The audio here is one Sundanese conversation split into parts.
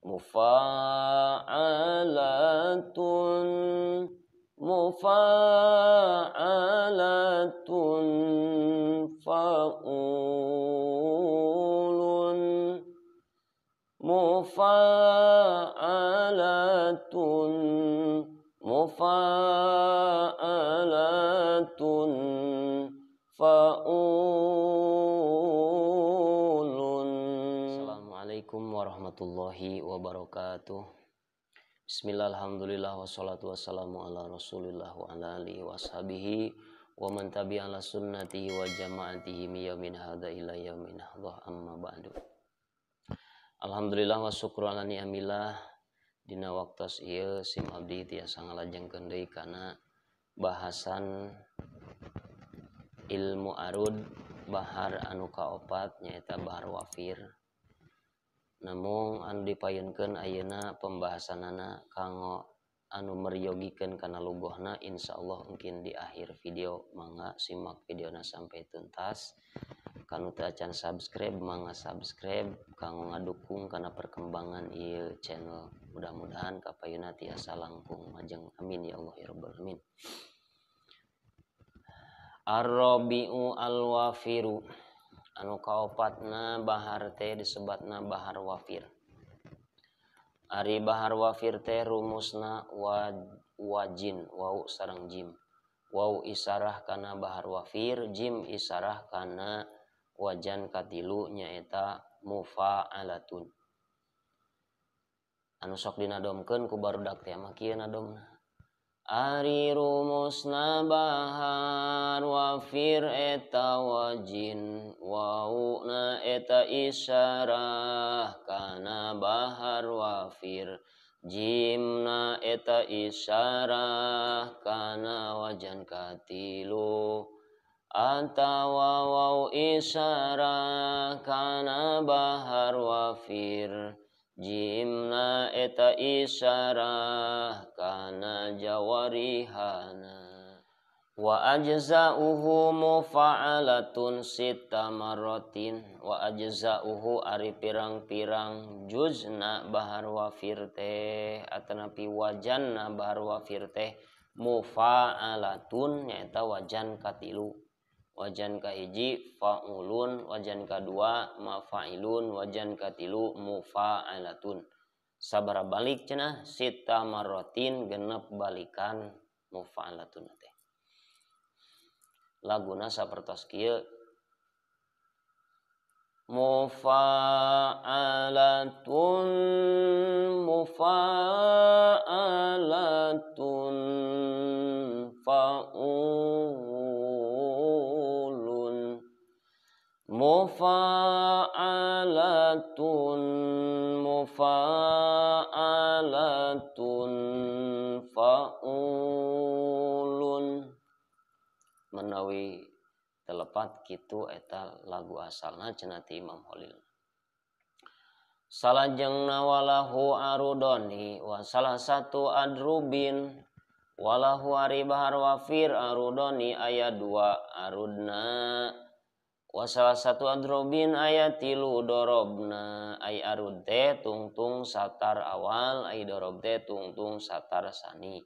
Mufa'alatun mufa'alatun fa'ulun mufa'alatun mufa'alatun fa'ulun. Assalamualaikum warahmatullahi wabarakatuh. Bismillah, alhamdulillah, wassalatu wassalamu ala rasulillah wa ala alihi wa ashabihi wa man tabi'a ala sunnatihi wa jama'atihi mi yaumin hadza ila yaumin hadza, amma ba'du. Alhamdulillah wa syukru ala ni'amillah. Dina waktos ieu sim abdi tiasa ngalajengkeun deui kana bahasan ilmu arud bahar anu kaopat nyaeta bahar wafir. Namun anu dipayunkeun ayeuna pembahasanana kanggo anu meryogikeun kana lugohna, insyaallah mungkin di akhir video. Mangga simak videona sampai tuntas. Kanu teu acan subscribe mangga subscribe kanggo ngadukung kana perkembangan ieu channel. Mudah-mudahan kapayunna tiasa langkung majeng, amin ya Allah ya rabbal alamin. Ar-rabi'u al-wafiru, anu kaopatna bahar teh disebatna bahar wafir. Ari bahar wafir teh rumusna wajin, wau sareng jim. Wau isarah kana bahar wafir, jim isarah kana wajan katilu nyaeta mufa'alatun. Anu sok dinadomkeun ku barudak teh mah kieu nadomna. Ari rumusna bahar wafir eta wajin, wauna eta isyarah kana bahar wafir, jimna eta isyarah kana wajan katilu, atawa wau isyarah kana bahar wafir, jimna eta isyarah kana jawarihana. Wa ajza'uhu mufa'alatun sita marratin. Wa ajza'uhu ari pirang-pirang juzna bahar wafir teh atanapi wajanna bahar wafir teh mufa'alatun nyaeta wajan katilu. Wajan kahiji fa'ulun, wajan kadua mafa'ilun, wajan katilu mufa'alatun. Sabara balik cenah sita marratin genep balikan mufa'alatun teh. Laguna sapertos kieu. Mufa'alatun mufa'alatun fa'ulun mufa'alatun mufa'alatun fa'ulun. Menawi telepat kitu eta lagu asalna cenah ti Imam Khalil. Salajengna walahu arudoni wa salah satu adrubin. Walahu ari bahar wafir arudoni aya 2 arudna. Wa salah satu adrobin aya 3 dorobna. Ai arud teh tungtung satar awal, ai dorob teh tungtung satar sani.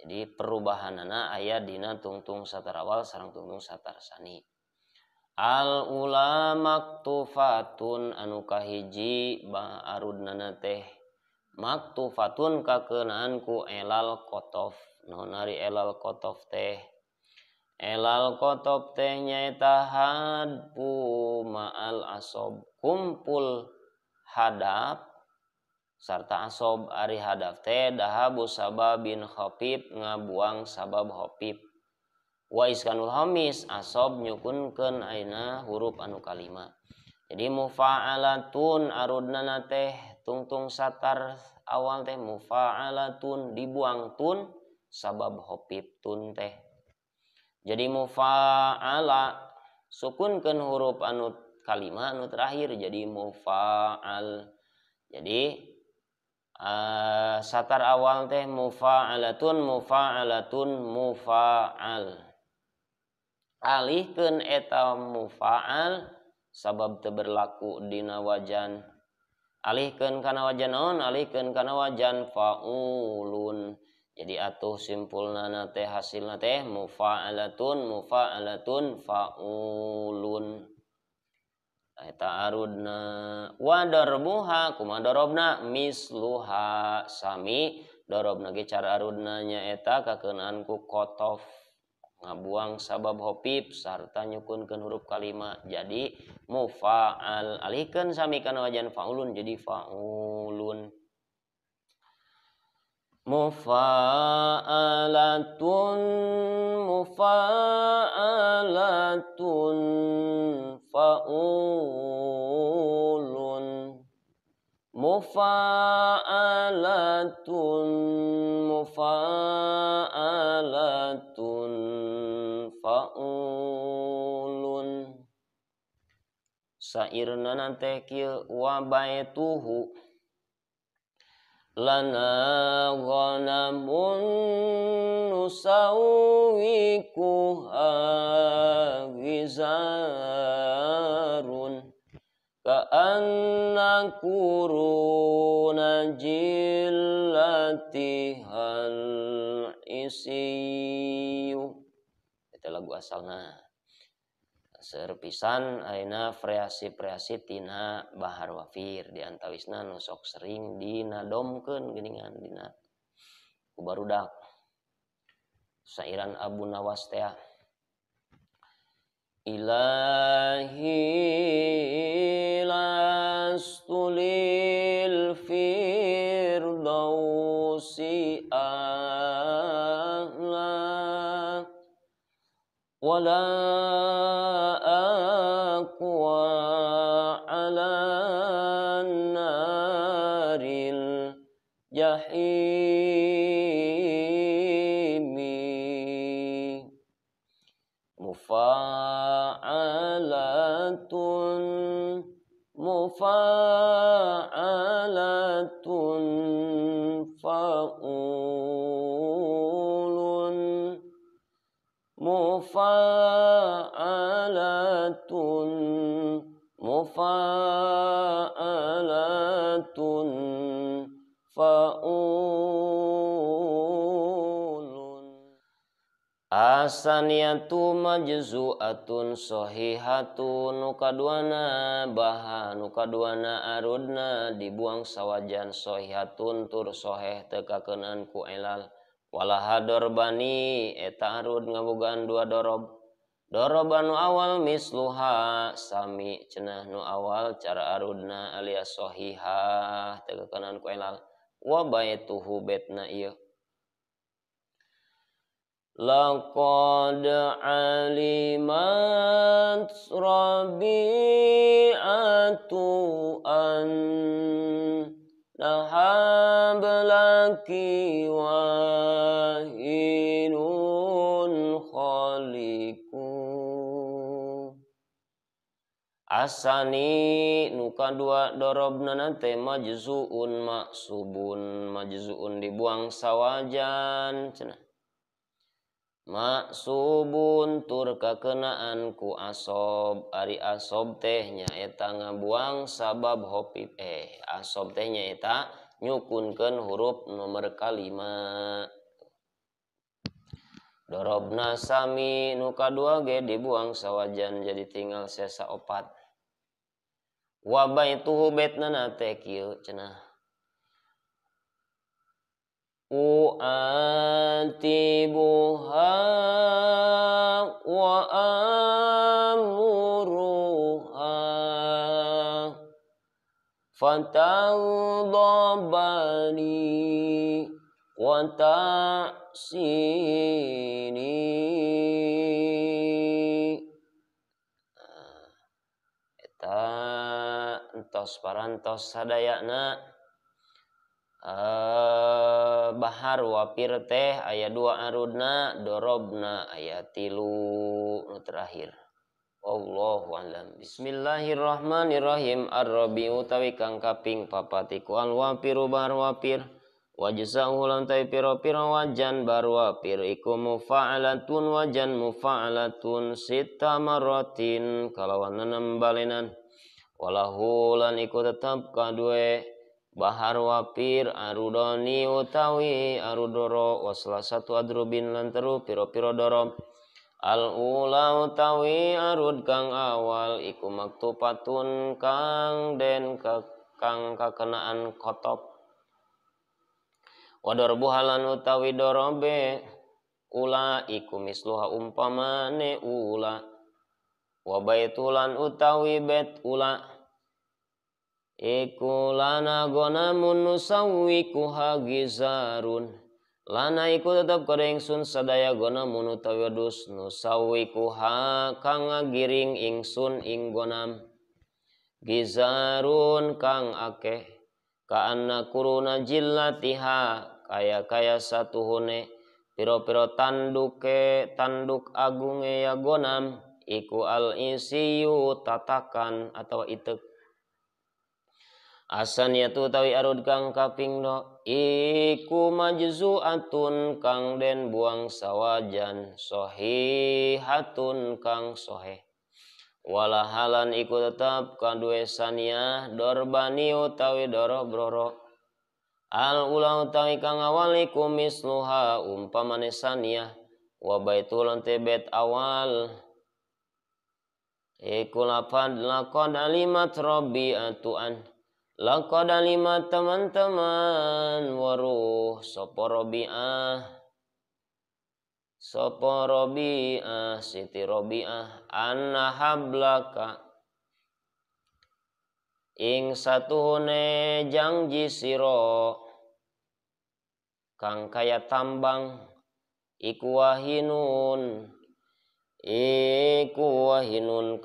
Jadi perubahanana aya dina tungtung satar awal sareng tungtung satar sani. Al ula maktufatun anu kahiji bah arudnana teh maktufatun kakeunaan ku elal kotof. Naon ari elal kotof teh? Elal kotof teh nyaeta hadpu ma'al asob, kumpul hadap sarta asob. Ari hadap teh dahabu sababin khafif, ngabuang sabab khafif. Wa iskanul hamis, asob nyukunkeun aina huruf anu kalima. Jadi mufa'alatun arudnana teh tungtung satar awal teh mufa'alatun dibuang tun sabab khafif tun teh. Jadi mufa'ala sukunkeun huruf anu kalima anu terakhir jadi mufa'al. Jadi satar awal teh mufa'alatun mufa'alatun mufa'al. Alihkeun eta mufa'al sabab teu berlaku dina wajan Alihkeun kana wajan naon? Alihkeun kana wajan faulun. Jadi atuh simpulna teh hasilna teh mufa'alatun mufa'alatun faulun. Eta arudna wa darbuha kumaha darobna misluha sami darobna ge cara arudna nyaeta kakeunaan ku kotof ngabuang sabab hopip sarta nyukunkeun huruf kalima jadi mufa'al alihkeun sami kana wajan faulun jadi faulun. Mufa'alatun mufa'alatun fa'ulun mufa'alatun mufa'alatun fa'ulun. Sairna teh kieu wa baituhu lana ghanamun nusawwikuha ghizarun ka'anna quruna jillatihal isiyu. Eta lagu asalna. Seueur pisan ayeuna variasi-variasi tina bahar wafir di antawisna nu sok sering dinadomkeun geuningan dina ku barudak sairan Abu Nawas teh. Ilahi lastu lil firdausi ahla wala aqwa ala naril jahimi mufa'alatun mufa'alatun fa'ulun mufa'alatun mufa'alatun fa'ulun. Asaniyatu majzu'atun sahihatun nu kaduana baha nu kaduana arudna dibuang sawajan sahihatun tur sahih teu kakeunaan ku ilal walaha dorbani eta arud ngabogaan dua dorob. Dorob anu awal misluha sami cenah nu awal cara arudna alias sahihah teu kakeunaan ku ilal wa baituhu betna ieu. Laqad alimat rabi'atu anna hablaki wahinun khaliqu. Asani nu kadua dorobna teh majzuun maksubun majzuun dibuang sawajan cenah maksubun tur kakenaan ku asob ari asob teh nyaeta ngabuang sabab hopip asob teh nyaeta nyukunkeun huruf nomor kalima. Dorobna sami nu kadua ge dibuang sawajan jadi tinggal sesa opat. Wa baituhu betna teh kieu cenah u'atibuha wa amuruha fataghdabani wa ta'sini. Eta entos parantos sadayana. Bahar wapir teh aya dua arudna dorobna aya tilu nu terakhir. Wallahu a'lam. Bismillahirrahmanirrahim. Ar-rabi'u tawi kang kaping papat iku al wapiru bahar wapir. Wajzahu lan tawi pira-pira wajan bar wapir iku mufa'alatun wajan mufa'alatun sita marratin kalawan nenem balenan. Walahu lan iku tetep kadue bahar wapir arudoni utawi arudoro wasla satu adrubin lan teru piro-piro dorob. Al ula utawi arud kang awal iku maktupatun kang den kang kakenaan kotob. Wadorbuhalan utawi dorobe ula iku misluha umpamane ula. Wabaitulan utawi bet ula iku lana gonamun nusawiku hagizarun. Lana iku tetep kada ingsun sadaya gonamun utawi wedhus nusawiku ha kang ngagiring ingsun ing gonam. Gizarun kang akeh kaanna kuruna jillatiha kaya-kaya satuhune piro-piro tanduke tanduk agunge ya gonam iku al isiyu tatakan atau itek. Asan yatu utawi arud kang kaping do iku majzu'atun kang den buang sawajan sohihatun kang soheh. Walahalan iku tetep kaduwe saniyah dorbani utawi doro broro. Al ula utawi kang awal iku misluha umpamane saniyah wa baitul tebet awal iku lapad laqad alimat rabi'atuan laqad alimat teman-teman waruh sapa Rabi'ah sapa Rabi'ah Siti Rabi'ah anna hablaka ing satuhune jangji sira kang kaya tambang iku wahinun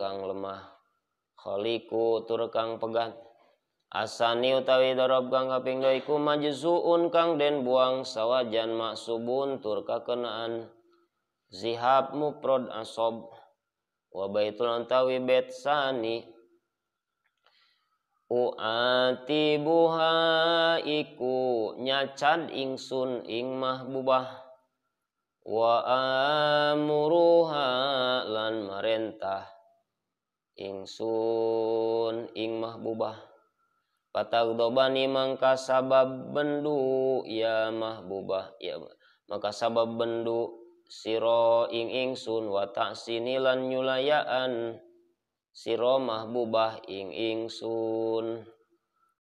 kang lemah khaliku tur kang pegat. Asani utawi dorob kang kaping dua iku majzuun kang den buang sawajan maksubun tur kakenaan zihab muprod asob. Wa baitul utawi bet sani uatibuha iku nyacad ingsun ing mahbubah wa amuruha lan marentah ingsun ing mahbubah. Patagdobani mangka sabab bendu ya mahbubah ya maka sabab bendu sira ing ingsun wa ta'sini lan nyulayaan sira mahbubah ing ingsun.